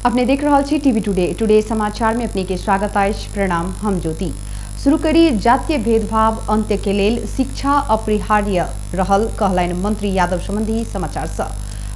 अपने देख रहल छी टीवी टुडे। टुडे समाचार में अपने के स्वागत अछि। प्रणाम, हम ज्योति। शुरू करी जातीय भेदभाव अंत्य के लेल शिक्षा अपरिहार्य रहल कहलनि मंत्री यादव संबंधी समाचार सँ।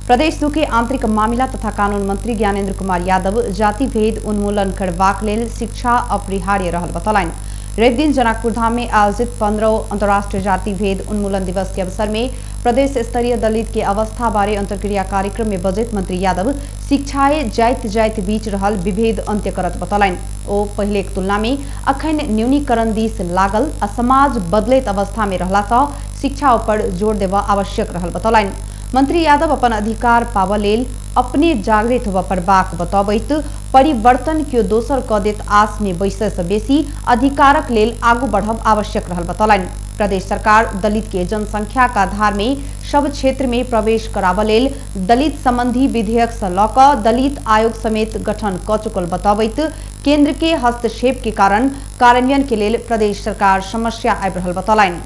प्रदेश 2 के आंतरिक मामिला तथा कानून मंत्री ज्ञानेन्द्र कुमार यादव जाति भेद उन्मूलन करबाक लेल शिक्षा अपरिहार्य रहल बतौलनि। रवि दिन जनकपुर धाम में आयोजित 15 अंतर्राष्ट्रीय जाति भेद उन्मूलन दिवस के अवसर में प्रदेश स्तरीय दलित के अवस्था बारे अंतर्क्रिया कार्यक्रम में बजैत मंत्री यादव शिक्षाएं जाति जाति बीच रहल विभेद अंत्य करत बतौलनि। ओ पहिले के तुलना में अखन न्यूनीकरण दिस लागल आ समाज बदलैत अवस्था में रहला सँ शिक्षा ऊपर जोर देबऽ आवश्यक रहल बतौलनि। मंत्री यादव अपन अधिकार पाबऽ लेल अपने जागृत होबऽ पड़बाक बतबैत परिवर्तन केओ दोसर कऽ देत आस में बैसय सँ बेसी अधिकारक लेल आगू बढ़ब आवश्यक रहल बतौलनि। प्रदेश सरकार दलित के जनसंख्या के आधार में सब क्षेत्र में प्रवेश कराबऽ लेल दलित संबंधी विधेयक सँ लऽ कऽ दलित आयोग समेत गठन कऽ चुकल बतबैत केंद्र के हस्तक्षेप के कारण कार्यान्वयन के लेल प्रदेश सरकार समस्या आबि रहल बतौलनि।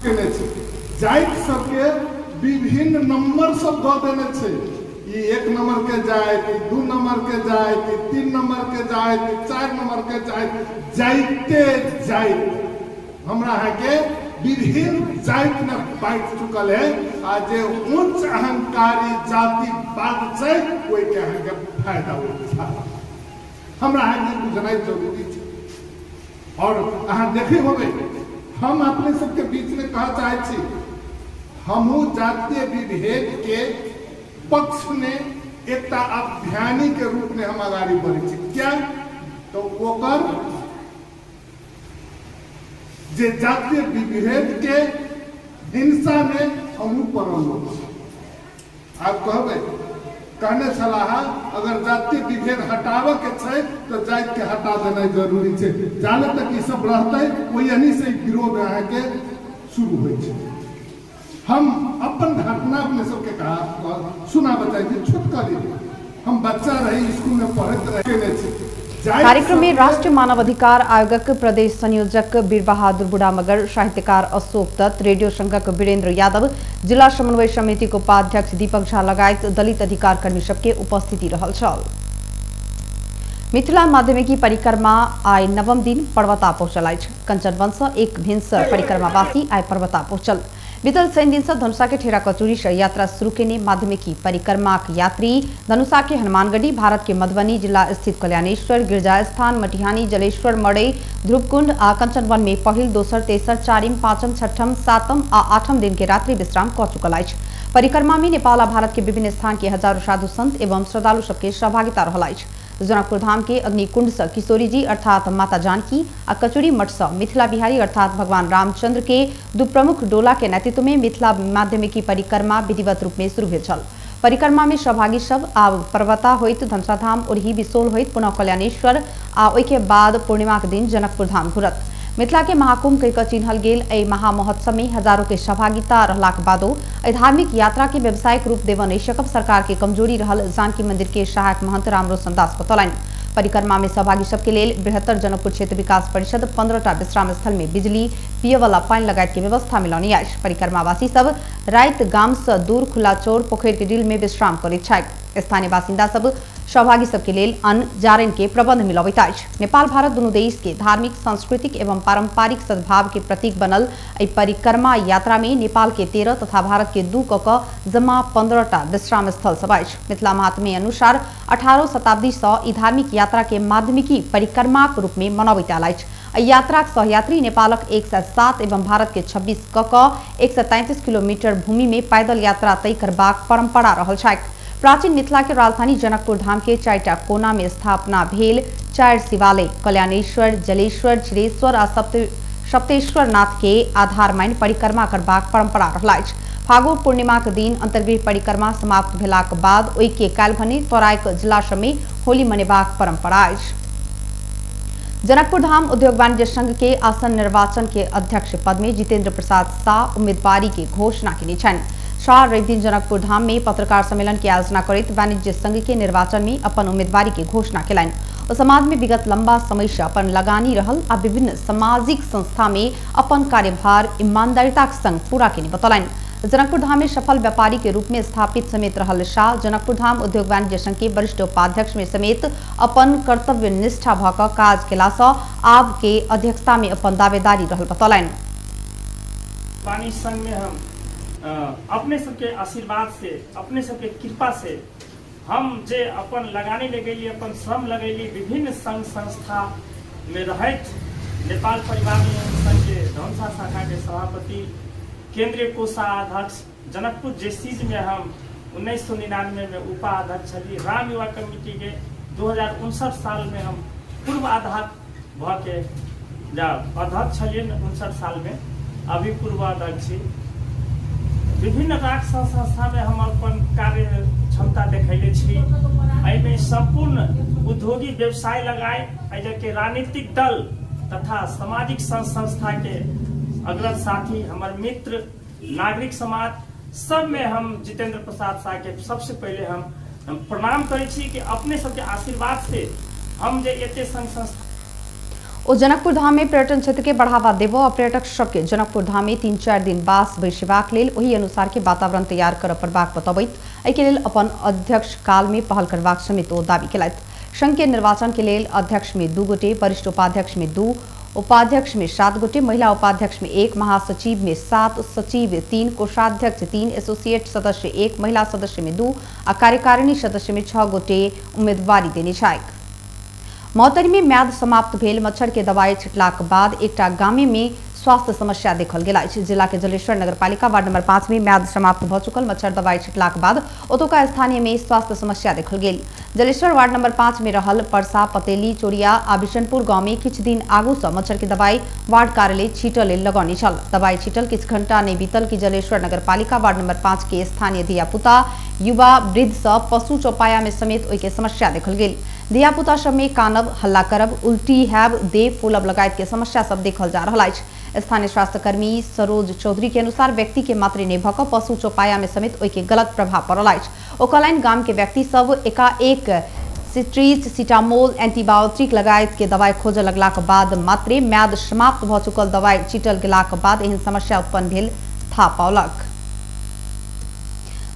केने छै। जाति सबके विभिन्न नंबर सब दऽ देने छै। ई 1 नंबर के जाति, ई 2 नंबर के जाति, ई 3 नंबर के जाति, ई 4 नंबर के जाति, जाइते जाइत हमरा अहाँके विभिन्न जाति में बाँटि चुकल है। आ जे उच्च अहंकारी जातिवाद छै ओहिके अहाँके फायदा उठा हमरा अहाँके बुझनाइ जरूरी छै। और अहाँ देखे होबै, हम अपने सबके बीच में कह चाहै छी, हमहूँ जातीय विभेद के पक्ष में एकटा अभियानी के रूप में हम अगाड़ी बढ़ै छी। क्या तो ओकर जे जातीय विभेद के हिंसा में हमहूँ पड़ल लोग छी। आब कहबै, कहने छलाह अगर जातीय विभेद हटाबऽ के छै तऽ जाति के हटा देनाइ जरूरी छै। जाले तक ई सब रहतै ओहि से विरोध अहाँके शुरू होइ छै। हम अपन घटना अपने सबके कहा सुनाबऽ चाहै छी। छोटकरी हम बच्चा रही, स्कूल में पढ़ैत रहे छी। कार्यक्रम में राष्ट्रीय मानवाधिकार आयोगक प्रदेश संयोजक वीर बहादुर बुढ़ामगर, साहित्यकार अशोक दत्त, रेडियो संघक वीरेंद्र यादव, जिला समन्वय समिति के उपाध्यक्ष दीपक झा लगायत दलित अधिकार कर्मी सबके उपस्थिति रहल छल। मिथिला माध्यमिकी परिक्रमा आइ नवम दिन पर्वता पहुंचल अछि। कंचनवन सँ एक भिनसर परिक्रमावासी आइ पर्वता पहुंचल। बीतल शनि दिन से धनुषा के ठेरा कचौरी से यात्रा शुरू केने माध्यमिकी परिक्रमाक यात्री धनुषा के हनुमानगढ़ी, भारत के मधुबनी जिला स्थित कल्याणेश्वर, गिरजा स्थान, मटिहानी, जलेश्वर, मड़ई, ध्रुवकुंड आ कंचनवन में पहिल, दोसर, तेसर, चारिम, पांचम, छठम, सातम आ आठम दिन के रात्रि विश्राम क चुकल अछि। परिक्रमा में नेपाल आ भारत के विभिन्न स्थान के हजारों साधु संत एवं श्रद्धालु सबके सहभागिता रहल अछि। जनकपुर धाम के अग्निकुंड से किशोरी जी अर्थात माता जानकी आ कचौरी मठ से मिथिला बिहारी अर्थात भगवान रामचंद्र के दू प्रमुख डोला के नेतृत्व में मिथिला माध्यमिकी परिक्रमा विधिवत रूप में शुरू भेल छल। परिक्रमा में सहभागी सब आब पर्वता होइत धनुषाधाम, ओरही, बिसोल होइत पुनः कल्याणेश्वर आ ओहिके बाद पूर्णिमा के दिन जनकपुर धाम घुरत। मिथिला के महाकुंभ कहि कऽ चिन्हल गेल एहि महामहोत्सव में हजारों के सहभागिता रहलाक बादो एहि धार्मिक यात्रा के व्यावसायिक रूप देबऽ नहि सकब सरकार के कमजोरी रहल जानकी मंदिर के सहायक महंत रामरोशन दास बतौलनि। परिक्रमा में सहभागी सबके लेल बृहत्तर जनकपुर क्षेत्र विकास परिषद 15टा विश्राम स्थल में बिजली, पिए वाला पानि लगायत के व्यवस्था मिलौने अछि। परिक्रमावासी सब राति गाम से दूर खुला चौर पोखरि के डिल में विश्राम करैत छथि। स्थानीय बासिन्दा सब सहभागी सबके लेल अन्न जारनि के प्रबंध मिलबैत अछि। नेपाल भारत दुनू देश के धार्मिक, सांस्कृतिक एवं पारंपरिक सद्भाव के प्रतीक बनल एहि परिक्रमा यात्रा में नेपाल के 13 तथा भारत के 2 क क जमा 15टा विश्राम स्थल सब अछि। मिथिला महात्म्य अनुसार 18 शताब्दी से ई धार्मिक यात्रा के माध्यमिकी परिक्रमाक रूप में मनबैत आयल अछि। एहि यात्राक सहयात्री नेपालक 107 एवं भारत के 26 क क 133 किलोमीटर भूमि में पैदल यात्रा तय करबाक परंपरा रहल छैक। प्राचीन मिथिला के राजधानी जनकपुर धाम के 4टा कोना में स्थापना भेल 4 शिवालय कल्याणेश्वर, जलेश्वर, क्षीरेश्वर आ सप्तेश्वर नाथ के आधार मानि परिक्रमा करबाक परंपरा रहल अछि। फागु पूर्णिमाक दिन अंतर्गृह परिक्रमा समाप्त भेलाक बाद ओहि के काल्हि भने तराईक जिला में होली मनेबाक परंपरा अछि। जनकपुर धाम उद्योग वाणिज्य संघ के आसन निर्वाचन के अध्यक्ष पद में जितेंद्र प्रसाद शाह उम्मीदवारी के घोषणा केने छनि। शाह रविदिन जनकपुर धाम में पत्रकार सम्मेलन के आयोजना करैत वाणिज्य संघ के निर्वाचन में अपन उम्मीदवारी के घोषणा केलनि। ओ समाज में विगत लंबा समय से अपन लगानी रहल आ विभिन्न सामाजिक संस्था में अपन कार्यभार ईमानदारिताक संग पूरा केने बतौलनि। जनकपुर धाम में सफल व्यापारी के रूप में स्थापित समेत रहल शाह जनकपुर धाम उद्योग वाणिज्य संघ के वरिष्ठ उपाध्यक्ष में समेत अपन कर्तव्य निष्ठा भऽ कऽ काज केलासँ आब के अध्यक्षता में अपन दावेदारी रहल बतौलनि। वाणिज्य संघ में हम अपने सबके आशीर्वाद से, अपने सबके कृपा से हम जे अपन लगानी लगेली, अपन श्रम लगेली, विभिन्न संघ संस्था में रहैत नेपाल परिवार संघ के धनुषा शाखा के सभापति, केंद्रीय कोषाध्यक्ष, जनकपुर जेसीज में हम 1999 में उपाध्यक्ष छली। राम युवा कमिटी के 2059 साल में हम पूर्व अध्यक्ष भऽ के अध्यक्ष छलियै 59 साल में, अभी पूर्व अध्यक्ष छी। विभिन्न राग संस्था में हम अपन कार्य क्षमता देखैले छी। एहिमे संपूर्ण उद्योगी व्यवसाय लगाए एहि के राजनीतिक दल तथा सामाजिक संस्था के अग्रज साथी, हमर मित्र, नागरिक समाज सब में हम जितेंद्र प्रसाद शाह के सबसे पहले हम प्रणाम करै छी कि अपने सबके आशीर्वाद से हम जे एते संघ संस्था ओ जनकपुर धाम में पर्यटन क्षेत्र के बढ़ावा देबो आ पर्यटक सबके जनकपुर धाम में 3-4 दिन बास बैसेबाक लेल ओहि अनुसार के वातावरण तैयार करऽ पड़बाक बतबैत एहिके लेल अपन अध्यक्ष काल में पहल करबाक समेत ओ दावी केलथि। संघ के निर्वाचन के लेल अध्यक्ष में 2 गोटे, वरिष्ठ उपाध्यक्ष में 2, उपाध्यक्ष में 7 गोटे, महिला उपाध्यक्ष में 1, महासचिव में 7, सचिव 3, कोषाध्यक्ष 3, एसोसिएट सदस्य 1, महिला सदस्य में 2 आ कार्यकारिणी सदस्य में 6 गोटे उम्मीदवारी देने छथि। मौतरी में म्याद समाप्त भेल मच्छर के दवाई छिटलाक बाद एकटा गामे में स्वास्थ्य समस्या देखल गेल अछि। जिला के जलेश्वर नगरपालिका वार्ड नंबर 5 में म्याद समाप्त भ चुकल मच्छर दवाई छिटलाक बाद ओतुका स्थानीय में स्वास्थ्य समस्या देखल गेल। जलेश्वर वार्ड नंबर 5 में रहल परसा, पतेली, चोरिया आ बिशनपुर गांव में किछु दिन आगू से मच्छर के दवाई वार्ड कार्यालय छीटल लेल लगौने छल। दवाई छीटल किछु घंटा नहि बीतल कि जलेश्वर नगरपालिका वार्ड नंबर 5 के स्थानीय धियापुता, युवा, वृद्ध से पशु चौपाया में समेत ओहि के समस्या देखल गेल। धियापुता सब में कानब, हल्ला करब, उल्टी हैब, देह फूलब लगायत के समस्या सब देखल जा रहल अछि। स्थानीय स्वास्थ्यकर्मी सरोज चौधरी के अनुसार व्यक्ति के मात्रे नहि भऽ कऽ पशु चौपाया में समेत ओहि के गलत प्रभाव पड़ल अछि। ओ कहलनि गाम के व्यक्ति सब एकाएक सिट्रीज, सिटामोल, एंटीबायोटिक लगायत के दवाई खोजऽ लगलाक बाद मात्रे म्याद समाप्त भऽ चुकल दवाई छीटल गेलाक बाद एहन समस्या उत्पन्न भेल थाह पाओलक।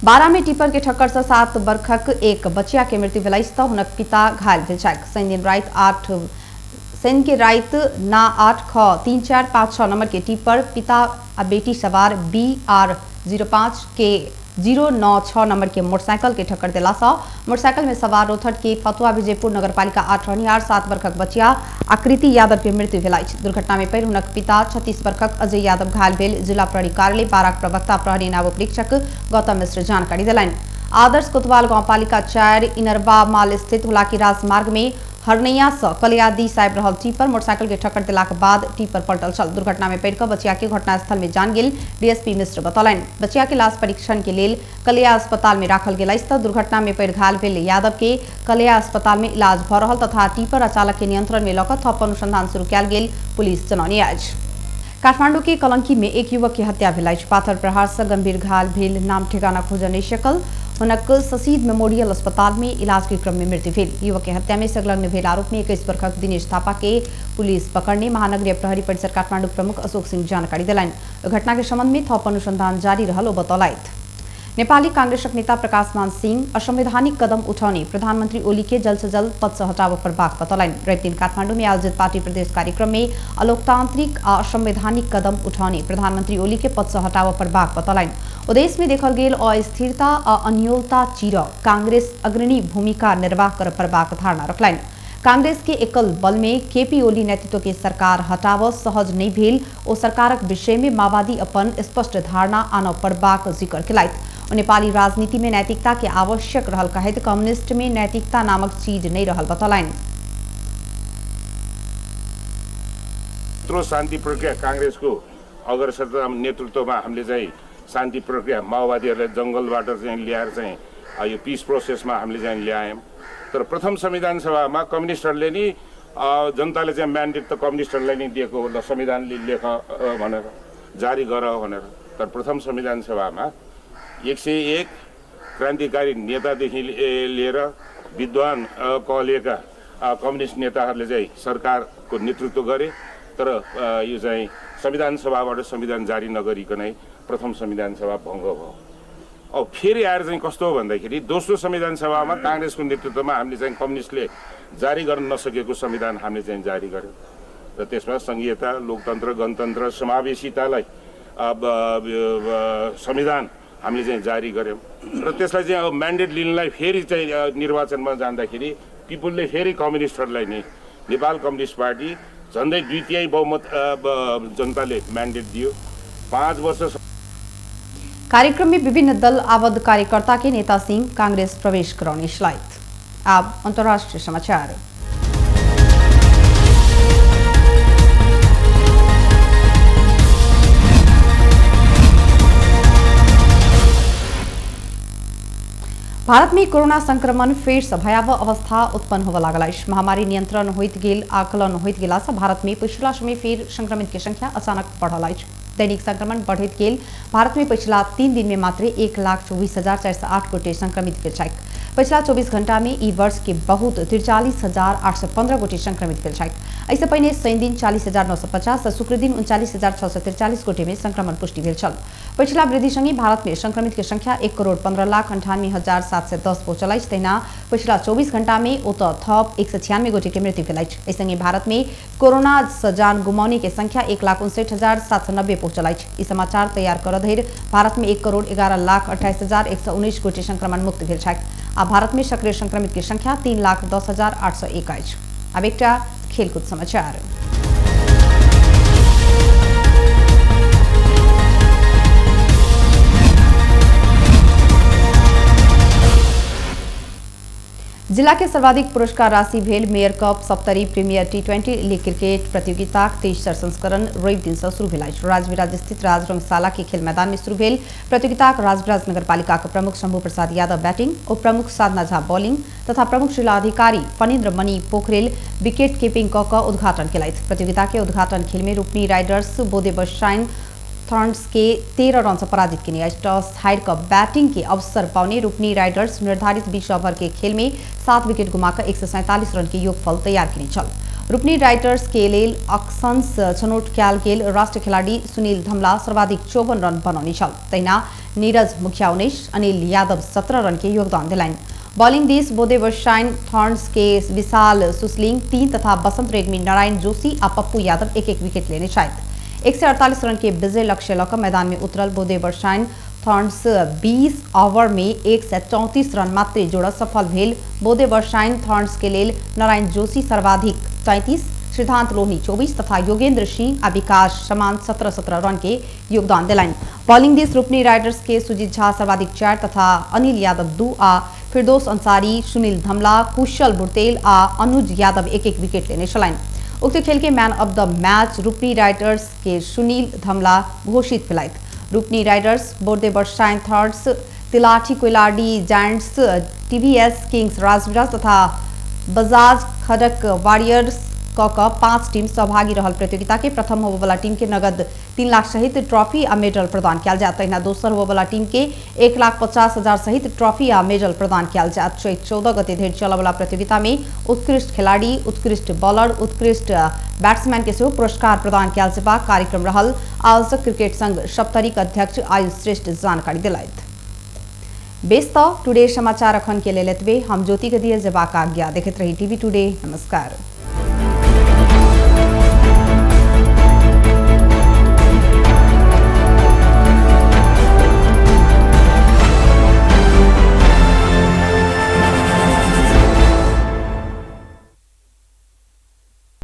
बारा में टिपर के ठक्कर से 7 बरखक एक बचिया के मृत्यु भेल अछि तऽ हुनक पिता घायल भेल छथि। शनि दिन राति 8 शनि के राति ना 8 ख 3 4 5 6 नंबर के टिपर पिता आ बेटी सवार BR 05 के 096 नंबर के मोटरसाइकिल के ठक्कर देलासँ मोटरसाइकिल में सवार रोथट के फतुआ विजयपुर नगरपालिका 8 रहनिहार 7 बरखक बचिया आकृति यादव के मृत्यु भेल अछि। दुर्घटना में पड़ि हुनक पिता 36 बरखक अजय यादव घायल भेल जिला प्रहरी कार्यालय बाराक प्रवक्ता प्रहरी नायब उपरीक्षक गौतम मिश्र जानकारी देलनि। आदर्श कोतवाल गांवपालिका 4 इनरवा माल स्थित हुलाकी राजमार्ग में हरनैया से कलिया दिस आबि रहल टिपर मोटरसाइकिल के ठक्कर देलाक बाद टिपर पलटल छल। दुर्घटना में पड़ि कऽ बचिया के घटनास्थल में जान गेल डीएसपी मिश्र बतौलनि। बचिया के लाश परीक्षण के लेल कलिया अस्पताल में राखल गेल अछि तऽ दुर्घटना में पड़ि घायल भेल यादव के कलिया अस्पताल में इलाज भऽ रहल तथा टिपर आ चालक के नियंत्रण में लऽ कऽ थप अनुसंधान शुरू कयल गेल पुलिस जनौने अछि। काठमांडू के कलंकी में एक युवक के हत्या भेल अछि। पाथर प्रहार से गंभीर घायल भेल नाम ठिकाना खोजल नहि सकल हुनक शशीद मेमोरियल अस्पताल में इलाज के क्रम में मृत्यु भेल। युवक के हत्या में संलग्न भेल आरोप में 21 बरखक दिनेश थापा के पुलिस पकड़ने महानगरीय प्रहरी परिसर काठमांडू प्रमुख अशोक सिंह जानकारी देलनि। घटना के संबंध में थप अनुसंधान जारी रहल ओ बतौलथि। नेपाली कांग्रेसक नेता प्रकाश मान सिंह असंवैधानिक कदम उठौने प्रधानमंत्री ओली के जल्द से जल्द पद से हटाबऽ पड़बाक बतौलनि। रवि दिन काठमांडू में आयोजित पार्टी प्रदेश कार्यक्रम में अलोकतांत्रिक आ असंवैधानिक कदम उठौने प्रधानमंत्री ओली के पद से हटाबऽ पड़बाक बतौलनि। ओ देश में देखल गेल अस्थिरता आ अन्योलता चीर कांग्रेस अग्रणी भूमिका निर्वाह करऽ पड़बाक धारणा रखलनि। कांग्रेस के एकल बल में केपी ओली नेतृत्व के सरकार हटाबऽ सहज नहि भेल ओ सरकारक विषय में माओवादी अपन स्पष्ट धारणा आनऽ पड़बाक जिक्र केलथि। ओ नेपाली राजनीति में नैतिकता के आवश्यक रहल कहैत कम्युनिस्ट में नैतिकता नामक चीज नहीं रहल बतौलनि। यत्रो शान्ति प्रक्रिया कांग्रेसको अग्रसरता नेतृत्वमा हामीले चाहिँ शान्ति प्रक्रिया माओवादीहरूलाई जङ्गलबाट चाहिँ ल्याएर चाहिँ यो पिस प्रोसेसमा हामीले चाहिँ ल्यायौँ। तर प्रथम संविधान सभामा कम्युनिस्टहरूले नि जनताले चाहिँ म्यान्डेट त कम्युनिस्टहरूलाई नै दिएको हो, ल संविधान लेख भनेर जारी गर भनेर। तर प्रथम संविधान सभामा 101 क्रान्तिकारी नेतादेखि लिएर विद्वान कहलिएका कम्युनिस्ट नेताहरूले चाहिँ सरकारको नेतृत्व गरे। तर यो चाहिँ संविधान सभाबाट संविधान जारी नगरिकनै प्रथम संविधान सभा भङ्ग भयो। अब फेरि आएर चाहिँ कस्तो हो भन्दाखेरि दोस्रो संविधान सभामा काङ्ग्रेसको नेतृत्वमा हामीले चाहिँ कम्युनिस्टले जारी गर्न नसकेको संविधान हामीले चाहिँ जारी गर्यौँ र त्यसमा सङ्घीयता, लोकतन्त्र, गणतन्त्र, समावेशितालाई अब संविधान हामीले चाहिँ जारी गर्यौँ र त्यसलाई चाहिँ अब म्यान्डेट लिनलाई फेरि चाहिँ निर्वाचनमा जाँदाखेरि पिपुलले फेरि कम्युनिस्टहरूलाई नै नेपाल कम्युनिस्ट पार्टी झन्डै 2/3 बहुमत जनताले म्यान्डेट दियो। 5 वर्ष कार्यक्रम में विभिन्न दल आबद्ध कार्यकर्ता के नेता सिंह कांग्रेस प्रवेश करौने छलथि। आब अंतर्राष्ट्रीय समाचार। भारत में कोरोना संक्रमण फेर से भयावह अवस्था उत्पन्न होबय लागल अछि। महामारी नियंत्रण होइत गेल आकलन होइत गेला से भारत में पछिला समय फेर संक्रमित के संख्या अचानक बढ़ल अछि। दैनिक संक्रमण बढ़ैत गेल भारत में पछिला 3 दिन में मात्र 1,24,408 गोटे संक्रमित भेल छथि। पछिला 24 घंटा में ई वर्ष के बहुत 43,815 गोटे संक्रमित भेल छथि। एहिसँ पहिने शनि दिन 40,950 आ शुक्र दिन 39,643 गोटे में संक्रमण पुष्टि भेल छल। पछिला वृद्धि संगे भारत में संक्रमित के संख्या 1,15,98,710 पहुंचल अछि। तहिना पछिला 24 घंटा में ओतऽ थप 196 गोटे के मृत्यु भेल अछि। एहि संगे भारत में कोरोना से जान गुमाउने के संख्या 1,59,790 पहुंचल अछि। ई समाचार तैयार करऽ धरि भारत में 1,11,28,119 गोटे संक्रमण मुक्त भेल छथि आ भारत में सक्रिय संक्रमित के संख्या 3,10,801 अछि। आब एकटा खेलकूद समाचार। जिला के सर्वाधिक पुरस्कार राशि भेल mayor cup Saptari premier T20 league cricket प्रतियोगिताक 23 संस्करण रवि दिन से शुरू भेल अछि। राजविराज स्थित राजरंगशाला के खेल मैदान में शुरू भेल प्रतियोगिताक राजविराज नगरपालिका के प्रमुख शंभू प्रसाद यादव बैटिंग, उप प्रमुख साधना झा बॉलिंग तथा प्रमुख जिलाधिकारी फणीन्द्र मणि पोखरेल विकेट कीपिंग कऽ कऽ उद्घाटन केलथि। प्रतियोगिता के उद्घाटन खेल में रूपनी राइडर्स बोदे बसाइन थर्न्स के 13 रन से पराजित केने अछि। टॉस हारि कऽ बैटिंग के अवसर पाउने रूपनी राइडर्स निर्धारित 20 ओवर के खेल में 7 विकेट गुमाकऽ 147 रन के योगफल तैयार केने छल। रूपनी राइडर्स के लेल अक्सन्स छनौट कयल गेल राष्ट्रीय खिलाड़ी सुनील धमला सर्वाधिक 54 रन बनौने छल। तहिना नीरज मुखिया 19, अनिल यादव 17 रन के योगदान देलनि। बॉलिंग दिस बोदे बसाइन थॉर्न्स के विशाल सुसलिंग 3 तथा बसंत रेग्मी, नारायण जोशी आ पप्पू यादव 1-1 विकेट लेने छथि। 148 रन के विजय लक्ष्य लऽ कऽ मैदान में उतरल बोदे बसाइन थॉर्न्स 20 ओवर में 134 रन मात्र जोड़ सफल भेल। बोदे बसाइन थॉर्न्स के लेल नारायण जोशी सर्वाधिक 33, सिद्धांत लोहनी 24 तथा योगेंद्र सिंह आ विकास समान 17-17 रन के योगदान देलनि। बॉलिंग दिस रूपनी राइडर्स के सुजीत झा सर्वाधिक 4 तथा अनिल यादव 2 आ फिरदौस अंसारी, सुनील धमला, कुशल बुर्तेल आ अनुज यादव 1-1 विकेट लेने छलनि। उक्त खेल के man of the match Rupani riders के सुनील धमला घोषित भेलथि। Rupani riders, Borde Barsain thirds, Tilathi Koilardi giants, TVS kings Rajbiraj तथा बजाज खड़क वॉरियर्स क 5 टीम सहभागी रहल प्रतियोगिता के प्रथम होबयवला टीम के नगद 3 लाख सहित ट्रॉफी आ मेडल प्रदान कयल जायत। तहिना दोसर होबयवला टीम के 1,50,000 सहित ट्रॉफी आ मेडल प्रदान कयल जायत। चैत 14 गते धरि चलयवला प्रतियोगिता में उत्कृष्ट खिलाड़ी, उत्कृष्ट बॉलर, उत्कृष्ट बैट्समैन के सेहो पुरस्कार प्रदान कयल जेबाक कार्यक्रम रहल आयोजक क्रिकेट संघ सप्तरीक अध्यक्ष आयुष श्रेष्ठ जानकारी देलथि। बेस त टुडे समाचार अखन के लेल एतबे। हम ज्योति के दिए जेबाक आज्ञा। देखैत रही टीवी टुडे। नमस्कार।